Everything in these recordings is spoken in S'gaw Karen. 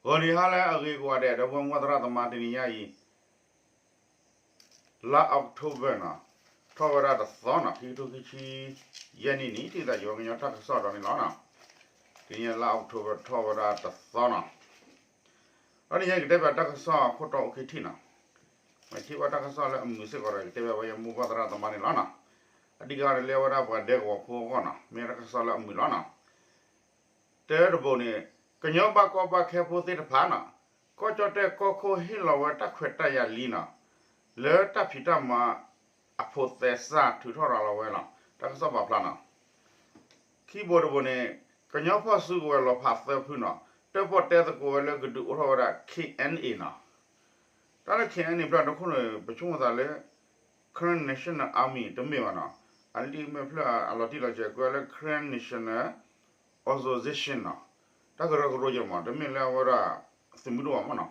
ဂီၤနံၤဟါလၢအဂ့ၤကိးဂၤဒဲး ဒီပုၢ်ဝဲၢ်မိၢ်ပၢ်သရၣ်သမါ တနံၤညါအံၤ လါ October နီၤ, ထီၣ်ဝဲဒၣ်တသီနီၤ, ခံကထိခံဆံယဲၢ်နံၣ်န့ၣ် ထံၣ်သးယိၤကညီတၢ်ကစီၣ်ဒီးန့ၣ်လီၤ. တနံၤညါလါ October ထီၣ်ဝဲဒၣ်တသီနီၤ. ဒီးနံၤညါကတဲဘၣ်တၢ်ကစီၣ်ခိၣ်တီအိၣ်ခံထံၣ်နီၤ. မ့ၢ်ထံၣ်ဘၣ်တၢ်ကစီၣ်လၢအမုာ်စ့ၢ်ကီးဒီး ကတဲဘၣ်ဝဲယမိၢ်ပၢ်သရၣ်သမါန့ၣ်လီၤနီၤ. အဓိကန့ၣ်လၢအဝဲဒၣ်ပှၤဒဲကဝီၤဖိအဂီၢ်နီၤ, မ့ၢ်တၢ်ကစီၣ်လၢအမုာ်လီၤနီၤ. တၢတဘိန့ၣ် ကညီဘၣ်ကီဘၣ်ခဲဖိသ့ၣ်တဖၣ်နီၤ, ကီၢ်ကၠီၣ်တဲၣ်ကီၢ်ခိၣ်ဟ့ၣ်လီၤဝဲတၢ်ခွဲးတၢ်ယာ်လံနီၤ, လၢတၢ်ဖံးတၢ်မၤအဖိးသဲစးထုးထီၣ်ရၤလီၤဝဲလီၤ. တၢ်ကစီၣ်ပာ်ဖျါနီၤ. ခံဘိတဘိန့ၣ် ကညီဖီၣ်စုကဝဲၤလီၤဖးသၢဖုနီၤ, တၢၣ်ပီၣ်တဲသကိးဝဲလၢကဒုးအိၣ်ထီၣ်ဝဲဒၣ် K N A နီၤ. တၢ်လၢ K N A ဖျၢၣ်တခိၣ်န့ၣ် ပဆိကမိၣ်သးလၢ Karen National Army တမ့ၢ်ဘၣ်နီၤ, အလံာ်မဲာ်ဖျၢၣ်အလီၤတံၢ်လီၤဆဲးကွဲးလၢ Karen National Organization နီၤ, တၢ်ကရၢကရိယဲၢ်မး တမ့ၢ်လၢအဝဲဒၣ်သုးမုၢ်ဒိၣ်ဘၣ်မးနီၤ.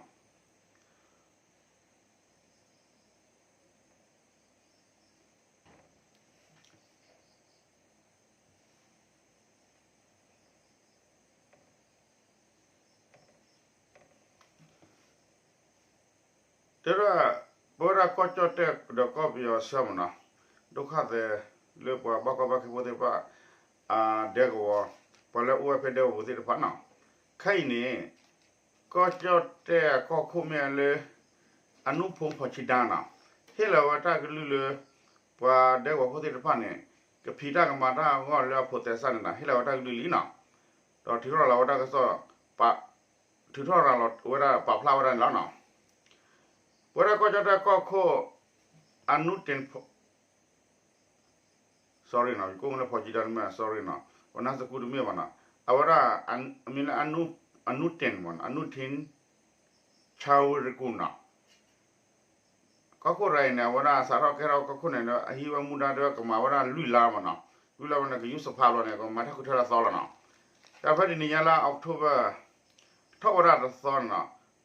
တဲဒၣ် ပဝဲဒၣ်ကီၢ်ကၠီၣ်တဲၣ်ဒီးကီၢ်ပယီၤဆၢမးနီၤ, ဒုက္ခသည် လၢပှၤဘၣ်ကီဘၣ်ခဲဖိသ့ၣ်တဖၣ် အဒဲကဝီၤ, ပှၤလၢအိၣ်ဝဲဖဲဒဲကဝီၤပူၤသ့ၣ်တဖၣ်နီၤ, ခဲအံၤန့ၣ် ကီၢ်ကၠီၣ်တဲၣ်အကီၢ်ခိၣ်မ့ၢ်လၢ အနူၢ်ဖိဖီၣ်ဆံဒါနီၤ, ဟ့ၣ်လီၤဝဲတၢ်ကလုၢ်လၢ ပှၤဒဲကဝီၤဖိသ့ၣ်တဖၣ်န့ၣ် ကဖံးတၢ်ကမၤတၢ်အဂီၢ်လၢအဖိးသဲစးန့ၣ်နီၤ, ဟ့ၣ်လီၤဝဲတၢ်ကလုၢ်လံနီၤ, ဒီးထုးထီၣ်ရၤလီၤဝဲတၢ်ကစီၣ် ထုးထီၣ်ရၤလီၤဝဲဒၣ်ပာ်ဖျါဝဲဒၣ်န့ၣ်လီၤနီၤ. ပဝဲဒၣ်ကီၢ်ကၠီၣ်တဲၣ်ကီၢ်ခိၣ် အနူၢ်တ့ၢ် sorry နီၤ, ယကိးလၢဖီၣ်ဆံဒါတမ့ၢ် sorry နီၤ, ပနၢ်စကူတမ့ၢ်ဘၣ်နီၤ, အဝဲဒၣ် မ့ၢ်လၢ အနူၢ်တ့ၢ်မးနီၤ, အနူၢ်တ့ၢ် ဆၣ်ဝ့ရကူၣ်နီၤ. ကီၢ်ခိၣ်ရၤအံၤန့ၣ် အဝဲဒၣ်စးထီၣ်ကဲထီၣ်ကီၢ်ခိၣ်န့ၣ်ဒီး အဟံးဝဲမူဒါဒီးကမၤဝဲဒၣ်လွံၢ်လါမးနီၤ, လွံၢ်လါဝဲန့ၣ် ကယူးစဖးဘျီန့ၣ် ကမၤထီၣ်ခုထၢလၢသီလီၤနီၤ. ဒီးဖဲတနံၤညါလၢ October ထီၣ်ဝဲဒၣ်တသီန့ၣ်နီၤ,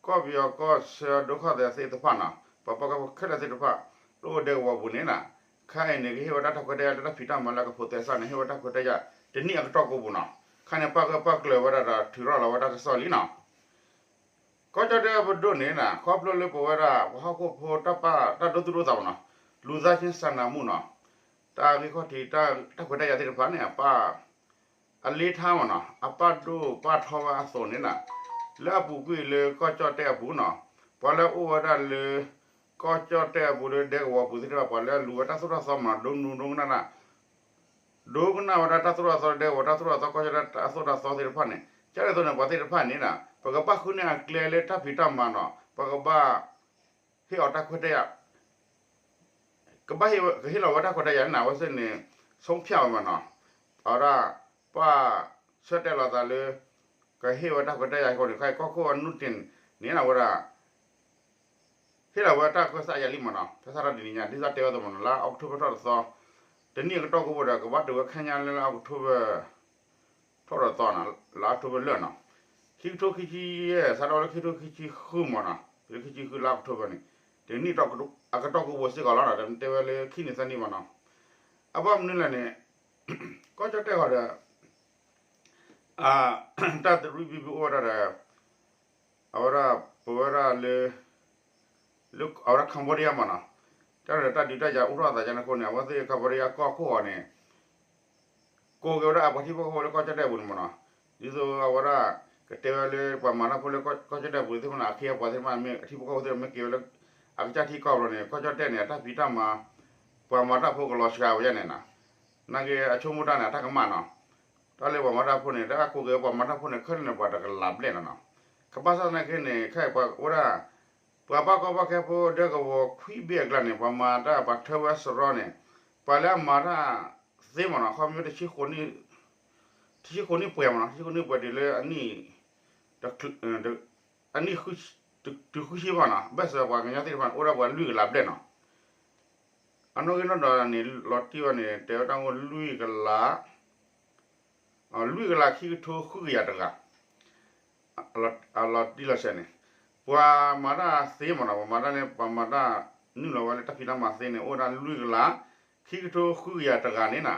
ကီၢ်ပယီၤကီၢ်ဆၢဒုက္ခသည်သ့ၣ်တဖၣ်နီၤ, ပှၤဘၣ်ကီဘၣ်ခဲလၢာ်သ့ၣ်တဖၣ် လၢအိၣ်ဒဲကဝီၤပူၤန့ၣ်နီၤ, ခဲအံၤန့ၣ် ကဟ့ၣ်ဝဲဒၣ်တၢ်ခွဲးတၢ်ယာ်လၢတၢ်ဖံးတၢ်မၤလၢကဖိးသဲစးန့ၣ် ဟ့ၣ်ဝဲတၢ်ခွဲးတၢ်ယာ် တနံၣ်အကတီၢ်ကိးပူၤနီၤ, ခဲန့ၣ် ပၣ်ဂၢၢ်ပၣ်ကျၢၤဝဲဒၣ်ဒီးထုးထီၣ်လီၤဝဲတၢ်ကစီၣ်လံနီၤ. ကီၢ်ကၠီၣ်တဲၣ်ပဒိၣ်န့ၣ်နီၤ, ခီဖျိလၢပဝဲဒၣ် ပှၤဟီၣ်ခိၣ်ဖိတၢ်ပာ်တၢ်ဒိသူၣ်ဒိသးမးနီၤ, လူသားချင်းစာနာမှုနီၤ, တၢ်ဂ့ၢ်ခီၣ်ထံး တၢ်ခွဲးတၢ်ယာ်သ့ၣ်တဖၣ်န့ၣ် အပၣ် အလ့ထါမးနီၤ, အပၣ်ဒိၣ်ပၣ်ထီဝဲအသိးန့ၣ်နီၤ, လၢအပူၤကွံာ်လၢကီၢ်ကၠီၣ်တဲၣ်အပူၤနီၤ, ပှၤလၢအအိၣ်ဝဲဒၣ်လၢ ကီၢ်ကၠီၣ်တဲၣ်အပူၤလၢဒဲကဝီၤပူၤသ့ၣ်တဖၣ် ပှၤလၢအလူၤဝဲတၢ်သိၣ်တၢ်သီမးနီၤ, ဒိကနူၤဒိကနၣ်တၢ် ဒိကနၣ်ဝဲဒၣ်တၢ်သိၣ်တၢ်သီဒဲကဝီၤ တၢ်သိၣ်တၢ်သီ ကီၢ်ကၠီၣ်တဲၣ်တၢ်သိၣ်တၢ်သီသ့ၣ်တဖၣ်န့ၣ်, ကၠီၣ်တဲၣ်သိးန့ၣ် ပှၤသ့ၣ်တဖၣ်န့ၣ်နီၤ, ပကဘၣ်ဃုန့ၢ်အကျဲလၢတၢ်ဖံးတၢ်မၤနီၤ, ပကဘၣ် ဟ့ၣ်အီၤတၢ်ခွဲးတၢ်ယာ် ကဘၣ်ဟ့ၣ်ဝဲ ကဟ့ၣ်လီၤဝဲတၢ်ခွဲးတၢ်ယာ်န့ၣ်နီၤ, အဝဲသ့ၣ်န့ၣ် ဆုံးဖြတ် ဝဲမးနီၤ, အဝဲဒၣ် ပှၤဆၢတဲာ်လီၤသးလၢ ကဟ့ၣ်ဝဲတၢ်ခွဲးတၢ်ယာ်အဃိန့ၣ် ခဲအံၤကီၢ်ခိၣ်အနူၢ်တ့ၢ်န့ၣ်နီၤ အဝဲဒၣ် ဟ့ၣ်လီၤဝဲတၢ်ခွဲးတၢ်ယာ်လံမးနီၤ, ဖဲစးထီၣ်တနံၤညါ ဒ်သိးတဲဝဲအသိးမးနီၤ, လါ October ထီၣ်တသီ, တနံၣ်အကတီၢ်ကိးပူၤဒီး ကဘၣ်တုၤဝဲခဲညါလၢလါ October ထီၣ်တသီနီၤ, လါ October လၢာ်နီၤ, ခံကထိခံဆံယဲၢ် စးထီၣ်လၢခံကထိခံဆံဃုမးနီၤ, ခံကထိခံဆံဃုလါ October န့ၣ်, တနံၣ်အကတီၢ်ကိးပူၤစ့ၢ်ကီးလီၤနီၤ, တမ့ၢ်တဲဝဲလၢခံနံၤသၢနံၤဘၣ်နီၤ, အဘၣ်မနုၤလဲၣ်န့ၣ် ကီၢ်ကၠီၣ်တဲၣ်ဃီဒီး တၢ်သရံးဘံဘူအိၣ်ဝဲဒၣ်ဒီး အဝဲဒၣ် ပဝဲဒၣ်လၢ လၢအဝဲဒၣ် Cambodia မးနီၤ, တၢ်ဒီးတၢ်ဒုးတၢ်ယၤအိၣ်ထီၣ်အသးယါန့ၣ်အဃိန့ၣ် အဝဲသ့ၣ် Cambodia ကီၢ်ခိၣ်ဃီန့ၣ် ကိးက့ၤဝဲဒၣ်အပှၤထံဖိကီၢ်ဖိလၢကီၢ်ကၠီၣ်တဲၣ်အပူၤန့ၣ်မးနီၤ, ဒ်သိးအဝဲဒၣ် ကတဲဝဲလၢပှၤမၤတၢ်ဖိလၢကီၢ်ကၠီၣ်တဲၣ်အပူၤသ့ၣ်တဖၣ်န့ၣ် အခ့အပှၤသ့ၣ်တဖၣ်မ့ၢ်အထံဖိကီၢ်ဖိသ့ၣ်တဖၣ်မ့ၢ်က့ၤဝဲလၢ အကစၢ်ထံကီၢ်ဘျီန့ၣ် ကီၢ်ကၠီၣ်တဲၣ်န့ၣ် အတၢ်ဖံးတၢ်မၤ ပှၤမၤတၢ်ဖိကလီၤစှၤဝဲယါန့ၣ်နီၤ, နာ်က့အဆိကမိၣ်တၢ်န့ၣ် အတၢ်ကမၣ်နီၤ, တၢ်လၢပှၤမၤတၢ်ဖိန့ၣ် တၢ်ကိးက့ၤပှၤမၤတၢ်ဖိန့ၣ် ခဲလၢာ်န့ၣ် ပှၤတကလးဘျဲၣ်လီၤနီၤ, ကဘၣ်ဆၣ်သနာ်က့န့ၣ် ခဲအံၤပှၤအိၣ်ဒၣ် ပှၤဘၣ်ကီဘၣ်ခဲဖိဒဲကဝီၤခွံဘ့ၣ်အကျါန့ၣ် ပှၤမၤတၢ်ပှၤထၢဝဲစရီန့ၣ် ပှၤလၢအမၤတၢ်သ့မးနီၤ ခီဖျိ တဆံဃိးနံၣ်ပှဲၤမးနီၤ တဆံဃိးနံၣ်ပှဲၤတုၤလၢအနံၣ် အနံၣ် တုၤဃုဆံဘၣ်နီၤ ဘၣ်ဆၣ်ပှၤကညီသ့ၣ်တဖၣ်န့ၣ် အိၣ်ဒၣ်ပှၤလွံၢ်ကလးဘျဲၣ်နီၤ, အနီၣ်ဂံၢ်နီၣ်ဒွးန့ၣ် လီၤတံၢ်ဝဲန့ၣ် တဲဝဲတၢ်အိၣ်လွံၢ်ကလး လွံၢ်ကလးခံကထိဃုကယၤတဂၤ အလီၤတံၢ်လီၤဆဲးန့ၣ် ပှၤမၤတၢ်သ့မးနီၤ ပှၤမၤတၢ်န့ၣ် ပှၤမၤတၢ်နုာ်လီၤဝဲလၢတၢ်ဖံးတၢ်မၤသ့န့ၣ် အိၣ်ဝဲဒၣ်လွံၢ်ကလး ခံကထိဃုကယၤတဂၤန့ၣ်နီၤ,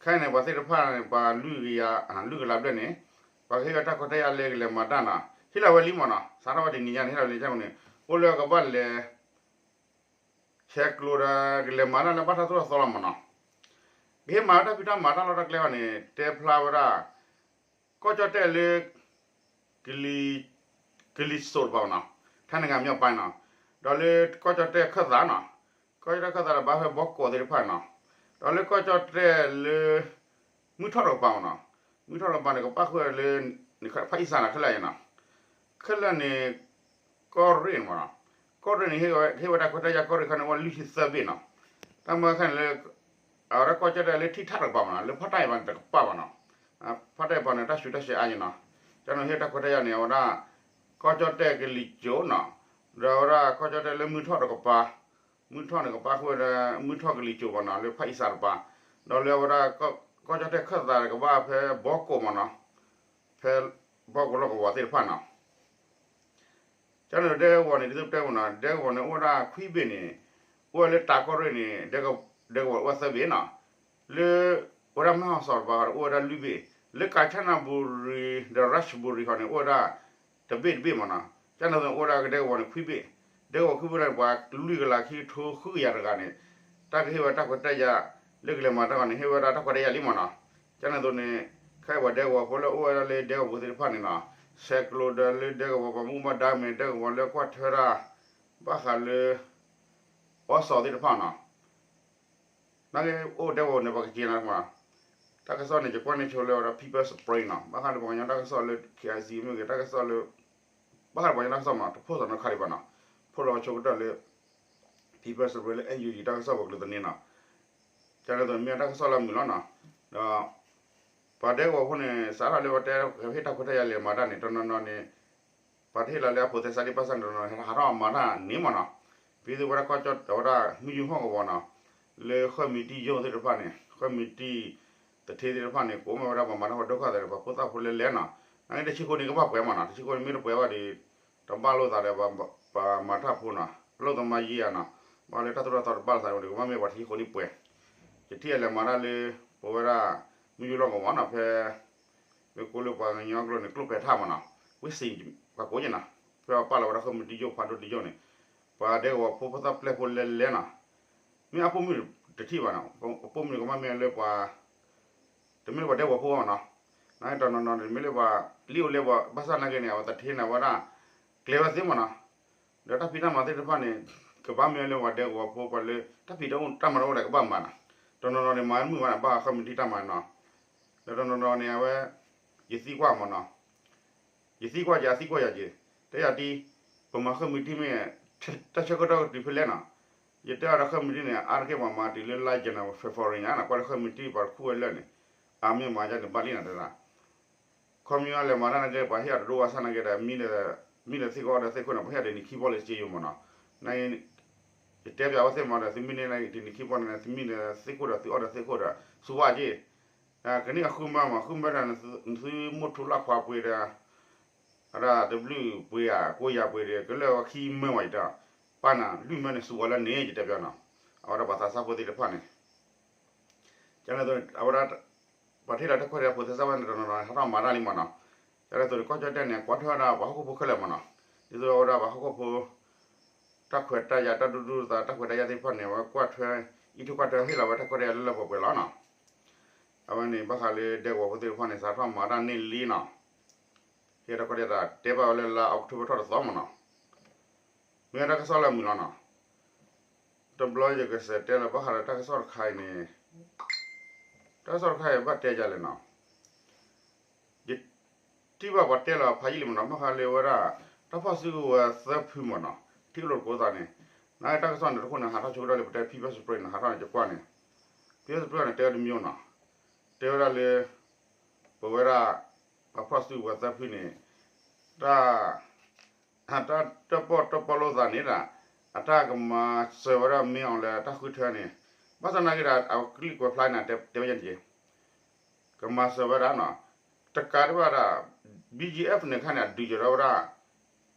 ခဲအံၤန့ၣ် ပှၤသ့ၣ်တဖၣ်န့ၣ် ပှၤလွံၢ်ကယၤ လွံၢ်ကလးဘျဲၣ်န့ၣ် ပှၤကဟ့ၣ်ဝဲတၢ်ခွဲးတၢ်ယာ်လၢကလဲၤမၤတၢ်နီၤ, ဟ့ၣ်လီၤဝဲလံမ့ၢ်နီၤ, စးထီၣ်ဝဲတနံၤညါန့ၣ် ဟ့ၣ်လီၤဝဲလံန့ၣ် အိၣ်လၢကဘၣ်လဲၤ ဆဲးကျိးဒီးကလဲၤမၤတၢ်လၢဘၣ်တၢ်သိၣ်တၢ်သီလီၤမ့ၢ်နီၤ. ပဟ့ၣ်မၤတၢ်ဖံးတၢ်မၤတၢ်လီၢ်တၢ်ကျဲအီၤန့ၣ် တဲဖျါဝဲဒၣ် ကီၢ်ကၠီၣ်တဲၣ်လၢ ကလံၤစိးတပၤမ့ၢ်နီၤ, ထၣ်နဂၤမ့ၢ်ပၢ်နီၤ, ဒီးလၢကီၢ်ကၠီၣ်တဲၣ်ခၢၣ်သးနီၤ, ကီၢ်ကၠီၣ်တဲၣ်ခၢၣ်သးဒီးဘၣ်ဖဲဘီကီးသ့ၣ်တဖၣ်နီၤ, ဒီးလၢကီၢ်ကၠီၣ်တဲၣ်လၢ မုၢ်ထီၣ်တကပၤမ့ၢ်နီၤ, မုၢ်ထီၣ်တကပၤန့ၣ် ကဘၣ်ဃုာ်လၢ ဖၣ်အံၣ်စၢ်နီၤ ခဲလၢာ်အံၤနီၤ, ခဲလၢာ်န့ၣ် ကီၢ်ရ့ၣ်န့ၣ်မ့ၢ်နီၤ, ကီၢ်ရ့ၣ်န့ၣ် ဟ့ၣ်ဝဲတၢ်ခွဲးတၢ်ယာ်ကီၢ်ရ့ၣ်ခါန့ၣ် အိၣ်လွံၢ်ဆံသၢဘ့ၣ်နီၤ, တၢ်မၤခါန့ၣ်လၢ အဝဲဒၣ်ကီၢ်ကၠီၣ်တဲၣ်လၢထံထၣ်တကပၤမ့ၢ်နီၤ, လၢဖၣ်တၢ်အံၤပၤန့ၣ် တကပၤဘၣ်နီၤ, ဖၣ်တၢ်အံၤပၤန့ၣ် တၢ်ဆူးတၢ်ဆါအါန့ၣ်နီၤ, ကၠီၣ်တဲၣ်ဟ့ၣ်တၢ်ခွဲးတၢ်ယာ်န့ၣ် အဝဲဒၣ် ကီၢ်ကၠီၣ်တဲၣ်ကလံၤစိးနီၤ, ဒီးအဝဲဒၣ်ကီၢ်ကၠီၣ်တဲၣ်လၢမုၢ်ထီၣ်တကပၤ, မုၢ်ထီၣ်န့ၣ်ကဘၣ်ဃုာ်ဝဲဒၣ် မုၢ်ထီၣ်ကလံၤစိးမ့ၢ်နီၤ လၢဖၣ်အံၣ်စၢ်တပၤ, ဒီးလၢအဝဲဒၣ် ကီၢ်ကၠီၣ်တဲၣ်ခၢၣ်သးကဘၣ်ဖဲဘီကီးမ့ၢ်နီၤ, ဖဲဘီကီးလီၢ်ကဝီၤသ့ၣ်တဖၣ်နီၤ ကန့ၣ်ဒဲကဝီၤန့ၣ် ဒ်သိးပတဲမ့ၢ်နီၤ, ဒဲကဝီၤန့ၣ် အိၣ်ဝဲဒၣ်ခွံဘ့ၣ်န့ၣ်, အိၣ်ဝဲလၢတၢ်ကီၢ်ရ့ၣ်န့ၣ် ဒဲကဝီၤအိၣ်ဝဲသၢဘ့ၣ်နီၤ, လၢ ဝဲဒၣ်မဲၢ်ဟီၣ်စီၤတပၤဃီန့ၣ် အိၣ်ဝဲဒၣ်လွံၢ်ဘ့ၣ်, လၢကၣ်ဆၣ်နၢ်ဘူရံၤ ဒီးရၢၡ်ဘူရံၤဃီန့ၣ် အိၣ်ဝဲဒၣ် တဘ့ၣ်တဘ့ၣ်မ့ၢ်နီၤ, ကန့ၣ်သိးန့ၣ် အိၣ်ဝဲဒၣ်ဒဲကဝီၤန့ၣ်ခွံဘ့ၣ်, ဒဲကဝီၤခွံဘ့ၣ်န့ၣ် ပှၤလွံၢ်ကလးခံကထိဃုကယၤတဂၤန့ၣ်, တၢ်ကဟ့ၣ်ဝဲတၢ်ခွဲးတၢ်ယာ်, လၢကလဲၤမၤတၢ်ဂီၤန့ၣ် ဟ့ၣ်ဝဲဒၣ်တၢ်ခွဲးတၢ်ယာ်လံမ့ၢ်နီၤ, ကန့ၣ်သိးန့ၣ်, ခဲအံၤပှၤဒဲကဝီၤဖိလၢအိၣ်ဝဲဒၣ်လၢဒဲကဝီၤဖိသ့ၣ်တဖၣ်န့ၣ်နီၤ, ဆဲးကျိးဒီးလၢဒဲကဝီၤပှၤမူဘၣ်ဒါမ့ၢ် ဒဲကဝီၤလၢကွၢ်ထွဲတၢ်, ဘၣ်ဃးလၢ အီစီၤသ့ၣ်တဖၣ်နီၤ နာ်က့အိၣ်ဒဲကဝီၤန့ၣ် ပှၤကက့ၤနၤမး, တၢ်ကစီၣ်န့ၣ် ယကွၢ်န့ၢ်ဆိလၢဝဲဒၣ် People's Spring နီၤ, ဘၣ်ဃးလၢပှၤကညီတၢ်ကစီၣ်လၢ KIC မ့ၢ်ဂ့ၤ တၢ်ကစီၣ်လၢ, ဘၣ်ဃးလၢပှၤကညီတၢ်ကစီၣ်မး တဖိးသးနီတခါဒံးဘၣ်နီၤ, ဖိးလီၤဆိကတၢၢ်လၢ People's Spring လၢ NUG တၢ်ကစီၣ်ပူၤကလုာ်သန့နီၤ, ကန့ၣ်သိးန့ၣ် မ့ၢ်တၢ်ကစီၣ်လၢအမုာ်လီၤနီၤ, ဒီး ပှၤဒဲကဝီၤဖိန့ၣ် စးထီၣ်လၢပှၤတဲ ဟ့ၣ်တၢ်ခွဲးတၢ်ယာ်လဲၤမၤတၢ်န့ၣ် တနီၤနီၤန့ၣ် ပှၤတဟ့ၣ်လီၤလၢအဖိးသဲစးဒံးဘၣ်ဆၣ်န့ၣ် တနီၤနီၤန့ၣ် ဟးထီၣ်မၤတၢ်န့ၣ်မ့ၢ်နီၤ, ဖဲသုဝဲဒၣ်ကီၢ်ကၠီၣ်တဲၣ်ဝဲဒၣ် မုၢ်ယူၢ်ဟီၣ်ကဝီၤနီၤ, လၢဃၢမံၤတံၢ်ယိၣ်သ့ၣ်တဖၣ်န့ၣ် ဃၢမံၤတံၢ် သထ့သ့ၣ်တဖၣ်န့ၣ် ကအိၣ်မ့ၢ်ဝဲဒၣ်ပှၤမၤတၢ်ဖိဒိၣ်ခီၣ်သဲးဒီး ပှၤဖိသၣ်ဖိလဲၤလဲၤနီၤ, နာ်က့တဆံဃိးနံၣ်ကဘၣ်ပှဲၤမးနီၤ, တဆံဃိးနံၣ်မ့ၢ်တပှဲၤဘၣ်ဒီး တဘၣ်လိာ်သးဒီး ပှၤမၤတၢ်ဖိနီၤ, လိာ်သးမၤယံၤဧါနီၤ, ဘၣ်လၢတၢ်သိၣ်တၢ်သီတဘၣ်လိာ်သးဒီး ကဘၣ်မ့ၢ်ပှၤတဆံဃိးနံၣ်ပှဲၤ, ယထံၣ်အလဲၤမၤတၢ်လၢ ပဝဲဒၣ် မုၢ်ယူၢ်လီၢ်ကဝီၤနီၤ ဖဲ မ့ၢ်ကိးလၢပှၤကညီကျိာ်န့ၣ် ကျိဖဲးထၣ်မးနီၤ, ဝ့ၢ်စံၣ် ပှၤကိးယဲၢ်နီၤ, ဖဲအပာ်လီၤဝဲဒၣ်ဃၢမံၤတံၢ်ယိၣ်ဖးဒိၣ်တယိၣ်န့ၣ်, ပှၤဒဲကဝီၤဖိဖိသၣ်ပျဲၢ်ဖိလဲၤလဲၤနီၤ, မ့ၢ်အပိာ်မုၣ်တထံၣ်ဘၣ်နီၤ, အပိာ်မုၣ်ကမၣ်မ့ၢ်လၢပှၤ တမ့ၢ်လၢပှၤဒဲကဝီၤဖိဘၣ်မးနီၤ, နာ်က့တနီၤနီၤန့ၣ် မ့ၢ်လၢပှၤလံၣ်အိၣ်လဲပှၤ ဘၣ်ဆၣ်နာ်က့န့ၣ် အဝဲသထ့န့ၣ် အဝဲဒၣ် ကျဲၤဝဲသ့မးနီၤ, ဒီးတၢ်ဖံးတၢ်မၤသ့ၣ်တဖၣ်န့ၣ် ကဘၣ်မ့ၢ်လၢပှၤဒဲကဝီၤဖိပှၤလၢ တၢ်ဖံးတၢ်မၤတအိၣ်ဒီးကဘၣ်မၤနီၤ, တနီၤနီၤန့ၣ် မၤမုာ်မးန့ၣ် ဘၣ်ဃၢမံၤတံၢ်တၢ်မၤနီၤ, ဒီးတနီၤနီၤန့ၣ် အဝဲ ယသံကွၢ်မးနီၤ ယသံကွၢ်က့ၤ အသံကွၢ်ယၤက့ၤ, တဲယၤတံၢ်, ပမၤဃၢမံၤတံၢ်မ့ၢ် တၢ်ဆၢကတီၢ်ကတုၤဖဲလဲၣ်နီၤ, ယတဲအီၤဒီးဃၢမံၤတံၢ်န့ၣ် အါတက့ၢ်ပှၤမၤတုၤလၢလါယနူၤအါရံၤ February ညါနီၤ, ကွၢ်လၢဃၢမံၤတံၢ်ပှၤတခူၣ်ဝဲလၢာ်န့ၣ်, အါမ့ၢ်မၤယါန့ၣ်ဘၣ်လံနီၤတဲဒၣ်, ခီပညီလဲၤမၤတၢ်နာ်က့ ပှၤဟ့ၣ်အီၤတဒိၣ်ဘၣ်ဆၣ်နာ်က့ဒီး မံလၢသ့ၣ်ခိၣ်အီၣ်ဒီးသ့ၣ်ခိၣ်န့ၣ် ပှၤဟ့ၣ်အီၤဒ်နံၤခံဘီလၢစ့ယိၤမးနီၤ, နာ်က့ ယတဲပျးဝဲသ့ၣ်မးဒီး သုမ့ၢ်န့ၢ်ဒ်နံၤခံဘီန့ၣ် သုမံလၢသ့ၣ်ခိၣ်ဒီးသုအီၣ်ဒီးသ့ၣ်ခိၣ်ဒီး ဆူဝါက့ၤ ကနံၣ်အဃုမၢမး ဃုမၢဒီး သုမိၢ်ထူလၢ်ခွါပှ့ၤဒီး အဒၣ်တဘျုးပှ့ၤဧါ ကိးယၤပှ့ၤဒီး ကလၢာ်ဝဲခံမၢဝဲယတဲ, ပၢ်နၤ လွံၢ်မၢန့ၣ် စူးဝဲလၢန့ၣ် ယတဲပျးနီၤ, အဝဲဒၣ်ပှၤသးစၢ်ဖိသ့ၣ်တဖၣ်န့ၣ်, ကန့ၣ်သိး အဝဲဒၣ် ပှၤတဟ့ၣ်လီၤတၢ်ခွဲးတၢ်ယာ်ဖိသဲစးဘၣ်န့ၣ် တနီၤနီၤ ဟးထီၣ်မၤတၢ်လံမးနီၤ, ကန့ၣ်သိး ကီၢ်ကၠီၣ်တဲၣ်န့ၣ် ကွၢ်ထွဲဝဲဒၣ်ပှၤဟီၣ်ခိၣ်ဖိခဲလၢာ်မးနီၤ, ဒ်သိးအဝဲဒၣ်ပှၤဟီၣ်ခိၣ်ဖိ တၢ်ခွဲးတၢ်ယာ်တၢ်ဒူဒူသး တၢ်ခွဲးတၢ်ယာ်သ့ၣ်တဖၣ်န့ၣ် အဝဲကွၢ်ထွဲ အံးထွဲကွၢ်ထွဲဟ့ၣ်လီၤဝဲတၢ်ခွဲးတၢ်ယာ်လၢလၢပှဲၤပှဲၤလီၤနီၤ, အဝဲန့ၣ် ဘၣ်ဃးလၢဒဲကဝီၤဖိသ့ၣ်တဖၣ်န့ၣ် စးထီၣ်မၤတၢ်န့ၢ်လံနီၤ, ဟ့ၣ်တၢ်ခွဲးတၢ်ယာ်သးတဲဘၣ်ဝဲလၢလါအီးကထိဘၢၣ်ထီၣ်တသီမးနီၤ, မ့ၢ်တၢ်ကစီၣ်လၢအမုာ်လီၤနီၤ, တဘျီယကစးတဲလၢဘၣ်ဃးဒီးတၢ်ကစီၣ်တခါအံၤန့ၣ်, တၢ်ကစီၣ်တခါအံၤဘၣ်တဲယၤလဲၣ်နီၤ ယထံၣ်ဘၣ်ပှၤတဲလီၤဖးယံာ်လံမးနီၤ, ဘၣ်ဃးလၢဝဲဒၣ် တၢ်ဖီၣ်စုကဝဲၤသၢဖုမးနီၤ, ထံၣ်လိာ်တကိးသးန့ၣ်, နာ်က့တၢ်ကစီၣ်န့ၣ်တခိၣ်န့ၣ် ဟးထီၣ်ဆိကတီၢ်လၢပတဲ People's Spring န့ၣ် ဟးထီၣ်န့ၣ် ယကွၢ်န့ၣ်, People's Spring န့ၣ် တဲဝဲတမံၤနီၤ, တဲဝဲဒၣ်လၢ ပဝဲဒၣ် ပှၤဖီၣ်စုကဝဲၤသၢဖုန့ၣ်, တၢ် တၢ်တၢၣ်ပီၣ်တၢၣ်ပီၣ်လိာ်သးန့ၣ်ဒီး အတၢ်ကမၤစၢၤဝဲဒၣ်မ့ၢ်အီၤလၢတၢ်ဃုထၢန့ၣ်, ဘၣ်ဆၣ်နာ်က့ဒီး အကလုၢ်ကွဲးဖျါန့ၣ် တဲဝဲယဲၢ်န့ၣ်က့ၤ, ကမၤစၢၤဝဲဒၣ်နီၤ, တကးဒံးဘၣ်ဒီး BGF န့ၣ်ခါန့ၣ် အဒုးယၤထီၣ်ဝဲဒၣ်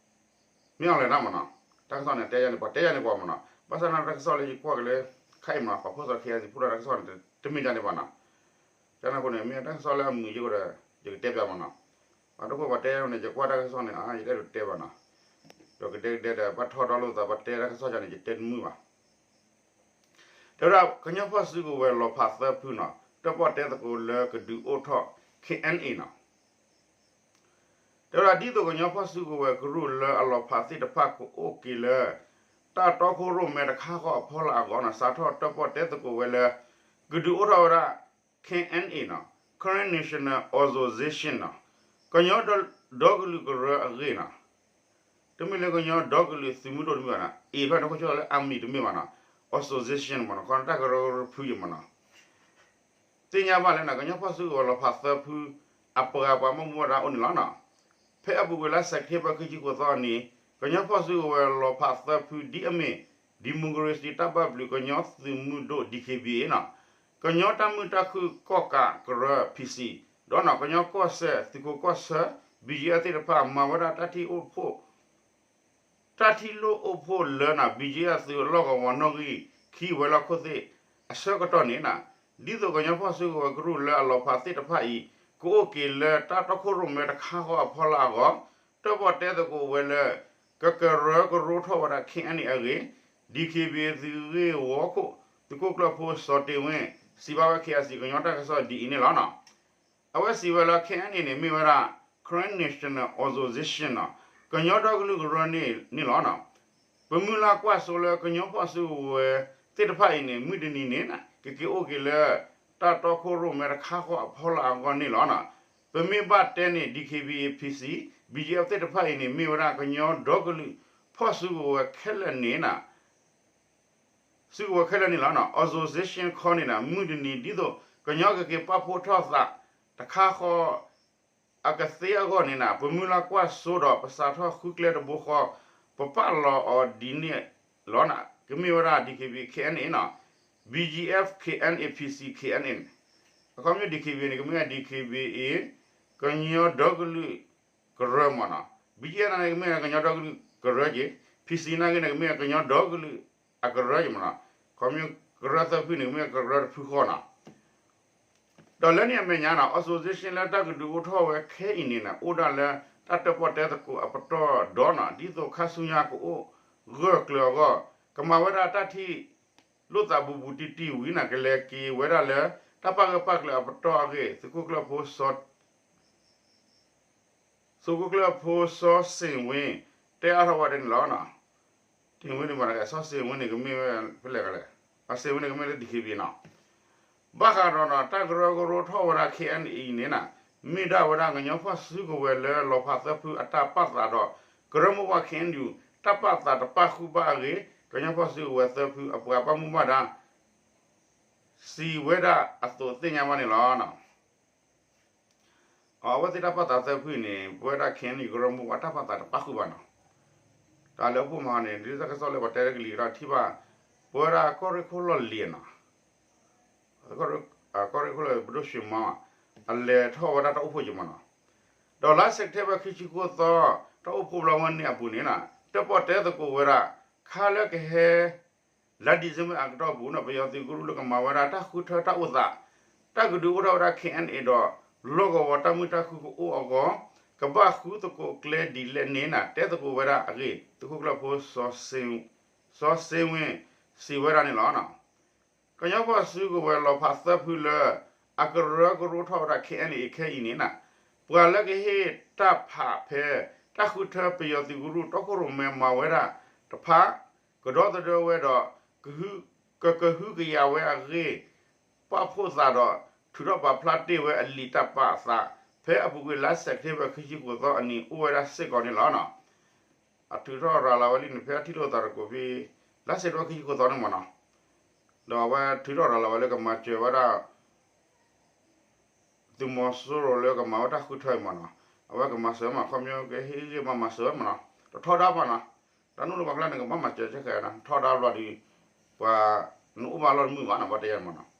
မ့ၢ်အီၤလဲၣ်နၤမးနီၤ, တၢ်ကစီၣ်န့ၣ် တဲယၤန့ၣ် ပှၤတဲယၤန့ၣ်ကွၢ်မးနီၤ, ဘၣ်ဆၣ်နာ်က့တၢ်ကစီၣ်လၢယကွၢ်က့ၤလၢ ခဲအံၤမးနီၤ ပှၤဖိသီ KIC ဖိဒီးတၢ်ကစီၣ်န့ၣ် တမ့ၢ်ဒ်န့ၣ်ဘၣ်နီၤ, ကန့ၣ်အဃိန့ၣ် မ့ၢ်တၢ်ကစီၣ်လၢအမုာ်ယိၣ်ဒီး ယကတဲပျးမးနီၤ, အတခိၣ်ပှၤတဲန့ၣ် ယကွၢ်တၢ်ကစီၣ်န့ၣ် ယတအဲၣ်ဒိးတဲဘၣ်နီၤ, ဒီးကဒဲကဒဲဒီး ဘၣ်ထီၣ်ဒီလိာ်သး ပှၤတဲတၢ်ကစီၣ်ယၤန့ၣ် ယတဲတမုာ်ဘၣ်. တဲဝဲဒၣ် ကညီဖီၣ်စုကဝဲၤလီၤဖးသၢဖုနီၤ, တၢၣ်ပီၣ်တဲသကိးလၢကဒုးအိၣ်ထီၣ် K N A နီၤ. တဲဝဲဒၣ် ဒ်သိးကညီဖီၣ်စုကဝဲၤကရူၢ်လၢအလီၤဖးသ့ၣ်တဖၣ် ကအိၣ်က့ၤလၢ တၢ်တီခိၣ်ရိၣ်မဲတခါဃီအဖီလာ်အဂီၢ်နီၤ, စးထီၣ်တၢၣ်ပီၣ်တဲသကိးဝဲလၢ ကဒုးအိၣ်ထီၣ်ဝဲဒၣ် K N A နီၤ, Karen National Organization နီၤ, ကညီဒီကလုာ်ကရၢအဂ့ၢ်နီၤ. တမ့ၢ်လၢကညီဒီကလုာ်သုးမုၢ်ဒိၣ်တမ့ၢ်ဘၣ်နီၤ, A ဖဲန့ၣ် ခိၣ်ဆၢလၢ army တမ့ၢ်ဘၣ်နီၤ, organization မ့ၢ်နီၤ, ခီတၢ်ကရၢကရိတဖုအံၤမ့ၢ်နီၤ. သ့ၣ်ညါဘၣ်လၢနီၤ ကညီဖီၣ်စုကဝဲၤလီၤဖးသၢဖု အပှၤပှၤမုၢ်မူဒါအိၣ်န့ၣ်လီၤနီၤ. ဖဲအပူၤကွံာ်လါစဲးပထ့ဘၢၣ် ခံဆံဃိးသီအနံၤ ကညီဖီၣ်စုကဝဲၤလီၤဖးသၢဖု ဒ်အမ့ၢ် Democracy တၢ်ဘၣ်ဘျုးကညီသုးမုၢ်ဒိၣ် D K B A နီၤ, ကညီတၢ်မုာ်တၢ်ခုၣ်ကီၣ်ကးကရၢ P C ဒီးနီၤ ကညီကီၢ်စဲၣ်သုးခိးကီၢ်ဆၢ B G F သ့ၣ်တဖၣ် မၤဝဲဒၣ်တၢ်ထံၣ်အိၣ်ဖှိၣ် တၢ်ထံၣ်လိာ်အိၣ်ဖှိၣ်လၢနီၤ B G F သုးလီၢ်ကဝီၤနီၣ်ဂံၢ်ခံ ဝဲၤလီၢ်ခိၣ်သ့ၣ် အဆၢကတီၢ်န့ၣ်နီၤ, ဒ်သိးကညီဖီၣ်စုကဝဲၤကရူၢ်လၢအလီၤဖးသ့ၣ်တဖၣ်အံၤ ကအိၣ်က့ၤလၢတၢ်တီခိၣ်ရိၣ်မဲတခါဃီအဖီလာ်အဂီၢ် တၢၣ်ပီၣ်တဲသကိးဝဲလၢ ကကရၢကရိထီၣ်ဝဲဒၣ် K N A အဂ့ၢ် D K B A သုးဂ့ၢ်ဝီခိၣ် သုးခိၣ်ကျၢၢ်ဖိစီၤတ့ၢ်ဝ့ၣ် စံးဘၣ်ဝဲ K I C ကညီတၢ်ကစီၣ်ဒ်အံၤန့ၣ်လီၤနီၤ. အဝဲစံးဝဲလၢ K N A န့ၣ် မ့ၢ်ဝဲဒၣ် Karen National Organization နီၤ, ကညီဒီကလုာ်ကရၢန့ၣ်န့ၣ်လီၤနီၤ. ပမုၢ်လၢ်ကွၢ်စိလၢကညီဖီၣ်စုကဝဲၤသ့ၣ်တဖၣ်အံၤန့ၣ် မုၢ်တနံၤန့ၣ် ကက့ၤအိၣ်က့ၤလၢ တၢ်တီခိၣ်ရိၣ်မဲတခါဃီအဖီလာ်အဂီၢ်န့ၣ်လီၤနီၤ. ပမ့ၢ်ဘၣ်တဲန့ၣ် D K B A P C, B G F သ့ၣ်တဖၣ်အံၤန့ၣ် မ့ၢ်ဝဲဒၣ်ကညီဒီကလုာ်ဖီၣ်စုကဝဲၤခဲလၢာ်န့ၣ်နီၤ စုကဝဲၤခဲလၢာ်န့ၣ်လီၤနီၤ. Organization ခီန့ၣ်နီၤ မုၢ်တနံၤ ဒ်သိးကညီကက့ၤပာ်ဖှိၣ်ထီၣ်သးတခါဃီ အကသ့အဂီၢ်န့ၣ်နီၤ ပမုၢ်လၢ်ကွၢ်စိဒီး ပစးထီၣ်ဃုကျဲတဘိဃီ ပပာ်လီၤအီၤဒ်န့ၣ်လီၤနီၤ. ကမ့ၢ်ဝဲဒၣ် D K B A K N A နီၤ, B G F K N A P C K N A န့ၣ် အခီပညီ D K B A န့ၣ် ကမ့ၢ်ဝဲ D K B A ကညီဒီကလုာ်ကရၢမ့ၢ်နီၤ, B G F န့ၣ် ကမ့ၢ်ဝဲကညီဒီကလုာ်ကရၢက့ၤ, P C နာ်က့န့ၣ် ကမ့ၢ်ဝဲကညီဒီကလုာ်အကရၢက့ၤမ့ၢ်နီၤ, ခီပညီကရၢသၢဖုန့ၣ် ကမ့ၢ်ဝဲကရၢတဖုဃီနီၤ. ဒီးလၢန့ၣ်အမဲာ်ညါနီၤ organization လၢတၢ်ကဒုးအိၣ်ထီၣ်ဝဲခဲအံၤန့ၣ်နီၤ အိၣ်ဒၣ်လၢတၢ်တၢၣ်ပီၣ်တဲသကိးအပတီၢ်ဒီးနီၤ ဒ်သိးခါဆူညါကအိၣ်ဂၢၢ်ကျၢၤအဂီၢ် ကမၤဝဲဒၣ်တၢ်ထံၣ်လိာ်သးဘူးဘူးတံၢ်တံၢ်ဝံၤနီၤ ကလဲၤက့ၤဝဲဒၣ်လၢ တၢ်ပာ်ဂၢၢ်ပာ်ကျၢၤအပတီၢ်အဂ့ၢ် သုးခိၣ်ကျၢၢ်ဖိစီ သုးခိၣ်ကျၢၢ်ဖိစီစ့ၣ်ဝ့ၣ် တဲအါထီၣ်ဝဲဒၣ်န့ၣ်လီၤ. စ့ၣ်ဝ့ၣ်န့ၣ်မ့ၢ် စီစ့ၣ်ဝ့ၣ်န့ၣ် ကမ့ၢ်ဝဲဖဲလဲၣ်ကလဲၣ်, အစ့ၣ်ဝ့ၣ်န့ၣ် ကမ့ၢ်လၢ D K B A နီၤ. ဘၣ်ဃးဒီးနီၤ တၢ်ကရၢကရိထီၣ်ဝဲဒၣ် K N A အံၤန့ၣ်နီၤ မ့ၢ်ဒၣ်ဝဲဒၣ်ကညီဖီၣ်စုကဝဲၤလၢလီၤဖးသၢဖုအတၢ်ပာ်သးဒီး ကရၢမိၢ်ပှၢ် K N U တၢ်ပာ်သးတပာ်ဃုာ်ဘၣ်အဂ့ၢ် ကညီဖီၣ်စုကဝဲၤသၢဖုအပှၤဘၣ်မူဘၣ်ဒါ စံးဝဲဒၣ်အသိးသ့ၣ်ညါဘၣ်န့ၣ်လီၤ. အဝဲသ့ၣ်တၢ်ပာ်သးသၢဖုန့ၣ် ပဝဲဒၣ် K N U ကရၢမိၢ်ပှၢ်တၢ်ပာ်သးတပာ်ဃုာ်ဘၣ်နီၤ. တၢ်လၢအပိၢ်မၤန့ၣ် ဒ်တၢ်ကစီၣ်လၢပှၤတဲလၢကလံၤကဒီးထံၣ်ဘၣ် ပဝဲဒၣ်ကီၢ်ရ့ၣ်ခိၣ်လီၢ်လံၤနီၤ ကီၢ်ရ့ၣ်ခိၣ်လီၢ် ပဒိၣ်ရွှ့ၣ်မီ အလဲၤထီၣ်ဝဲဒၣ်တၢ်အိၣ်ဖှိၣ်က့ၤမ့ၢ်နီၤ. ဒီးလါစဲးပထ့ဘၢၣ် ခံဆံဃိးသီ တၢ်အိၣ်ဖှိၣ်ဘျီဝဲန့ၣ်အပူၤန့ၣ်နီၤ တၢၣ်ပီၣ်တဲသကိးဝဲဒၣ် ခါလၢကဟဲ လါဒံၣ်စ့ဘၢၣ်အကတီၢ်ပူၤနီၤ ပယီၤသုးကရူၢ်လၢကမၤဝဲဒၣ်တၢ်ဃုထၢတၢ်အိၣ်သး တၢ်ကဒုးအိၣ်ထီၣ်ဝဲဒၣ် K N A ဒီး လီၢ်ကဝီၤတၢ်မုာ်တၢ်ခုၣ်ကအိၣ်အဂီၢ် ကဘၣ်ဃုသကိးကျဲဒ်လဲၣ်န့ၣ်နီၤ တဲသကိးဝဲဒၣ်အဂ့ၢ် သုးခိၣ်ကျၢၢ်ဖိ စီၤစ့ဝ့ၣ် စံးဝဲဒၣ်န့ၣ်လီၤ. ကညီဖီၣ်စုကဝဲၤလီၤဖးသၢဖုလၢ အကရၢကရိထီၣ်ဝဲဒၣ် K N A ခဲအံၤန့ၣ်နီၤ ပှၤလၢကဟ့ၣ်တၢ်ဖးဖဲ တၢ်ဃုထၢပယီၤသုးကရူၢ်တီခိၣ်ရိၣ်မဲမၤဝဲဒၣ်တဖၣ် ကဒီသဒၢဝဲဒီး ကကဟုကယာ်ဝဲအဂ့ၢ် ပာ်ဖှိၣ်သးဒီး ထုးထီၣ်ပာ်ဖျါတ့ၢ်ဝဲအလံာ်တၢ်ပာ်သး ဖဲအပူၤကွံာ်လါစဲးပထ့ဘၢၣ် ခံဆံဃိးသီအနံၤ အိၣ်ဝဲဒၣ်စ့ၢ်ကီးန့ၣ်လီၤ. အထုးထီၣ်ရၤလီၤဝဲလံန့ၣ် ဖဲအထံၣ်လိာ်သးတကိးဖဲ လါစဲးပထ့ဘၢၣ် ခံဆံဃိးသီန့ၣ်မ့ၢ်နီၤ ဒီးအဝဲထုးထီၣ်ရၤလီၤဝဲလၢကမၤစၢၤဝဲဒၣ် သုးမီၤစိရိၤလၢကမၤဝဲတၢ်ဃုထၢအံၤမ့ၢ်နီၤ အဝဲကမၤစၢၤမး ခီပညီကဟ့ၣ်ဂံၢ်မၤမၤစၢၤဝဲမ့ၢ်နီၤ တထီဒါဘၣ်နီၤ တၢ်နူၢ်တဘၣ်ကျါန့ၣ် ကဘၣ်မၤစၢၤကဲခဲနီၤ ထီဒါဘျီဒီး ပှၤနအိၣ်ဘၣ်လီၢ်တမုာ်ဘၣ်နီၤ ပှၤတဲယၤမ့ၢ်နီၤ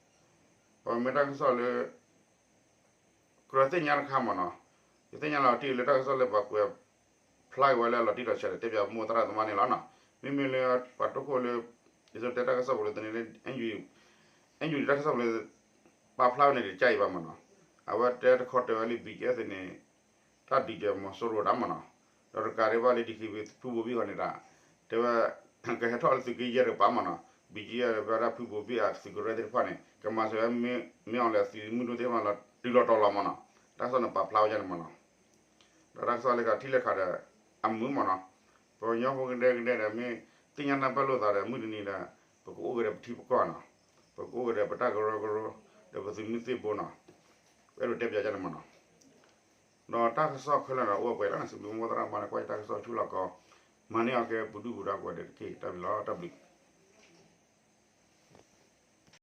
ပမ့ၢ်တၢ်ကစီၣ်လၢ ကြၢးသ့ၣ်ညါတခါမ့ၢ်နီၤ ယသ့ၣ်ညါလီၤတံၢ်လၢတၢ်ကစီၣ်လၢပှၤကွဲးဖျါက့ၤဝဲလၢလီၤတံၢ်လီၤဆဲးဒီး တဲပၠးမိၢ်သရၣ်သမါန့ၣ်လီၤနီၤ မ့မ့ၢ်လၢပှၤတိခိၣ်လၢ ယဆိတဲတၢ်ကစီၣ်ပူၤလၢတနံၤလၢ အဲၣ်ယူၣ်တၢ်ကစီၣ်ပူၤလၢ ပာ်ဖျါဝဲန့ၣ်တကးအံၤဘၣ်မ့ၢ်နီၤ အဝဲတဲတခီတဲဝဲလံ ဘံၣ်ကဲသ့ၣ်န့ၣ် တၢ်ဒုးကဲမီၤစိရိၤတၢ်မ့ၢ်နီၤ, ဒီးတကးဒံးဘၣ်လၢ ဒံၣ်ခံဘ့ၣ် ဖုဘိဘ့ၣ်ဃီန့ၣ်ဒီး တဲဝဲ ကဟဲထီၣ်လၢသုးက့ယဲၢ်တကပၤမ့ၢ်နီၤ, ဘံကယဲၢ်ဘၣ်ဒၣ်ဖုဘိဘ့ၣ်အသုးကရၢသ့ၣ်တဖၣ်န့ၣ် ကမၤစၢၤဝဲ မ့ၢ်အီၤလဲၣ် အသုးမုၢ်ဒိၣ်သ့ၣ်တဖၣ်လီၤ တုၤလီၤတီၤလီၤမ့ၢ်နီၤ, တၢ်ကစီၣ်န့ၣ်ပာ်ဖျါဝဲဒ်န့ၣ်မ့ၢ်နီၤ, ဒီးတၢ်ကစီၣ်လၢခါထံၣ်လၢခါဒီး အမုာ်မ့ၢ်နီၤ, ပှၤကညီဖိကဒဲကဒဲဒီး မ့ၢ်သ့ၣ်ညါနၢ်ပၢၢ်လိာ်သးဒီး မုၢ်တနံၤဒီး ပကအိၣ်က့ၤဒီးပထံပကီၢ်နီၤ, ပကအိၣ်က့ၤဒီးပတၢ်ကရၢကရိ ဒီးပသုးမုၢ်သံၣ်ဘိနီၤ, အဲၣ်ဒိးတဲပၠးဒ်န့ၣ်မ့ၢ်နီၤ, ဒီးတၢ်ကစီၣ်ခဲလၢာ်ဒီး အိၣ်ဝဲပှဲၤလီၤန့ၣ် စံးဘျုးမိၢ်သရၣ်မၤန့ၢ်ကွၢ်ယတၢ်ကစီၣ်ဆူလီၢ်ကီ, မၤန့ၢ်အီၤကဲပူၤဒုၣ်ပူၤဒါကိးဂၤဒဲးတက့ၢ်. တၢ်ဘျုးလီၤ တၢ်ဘျုး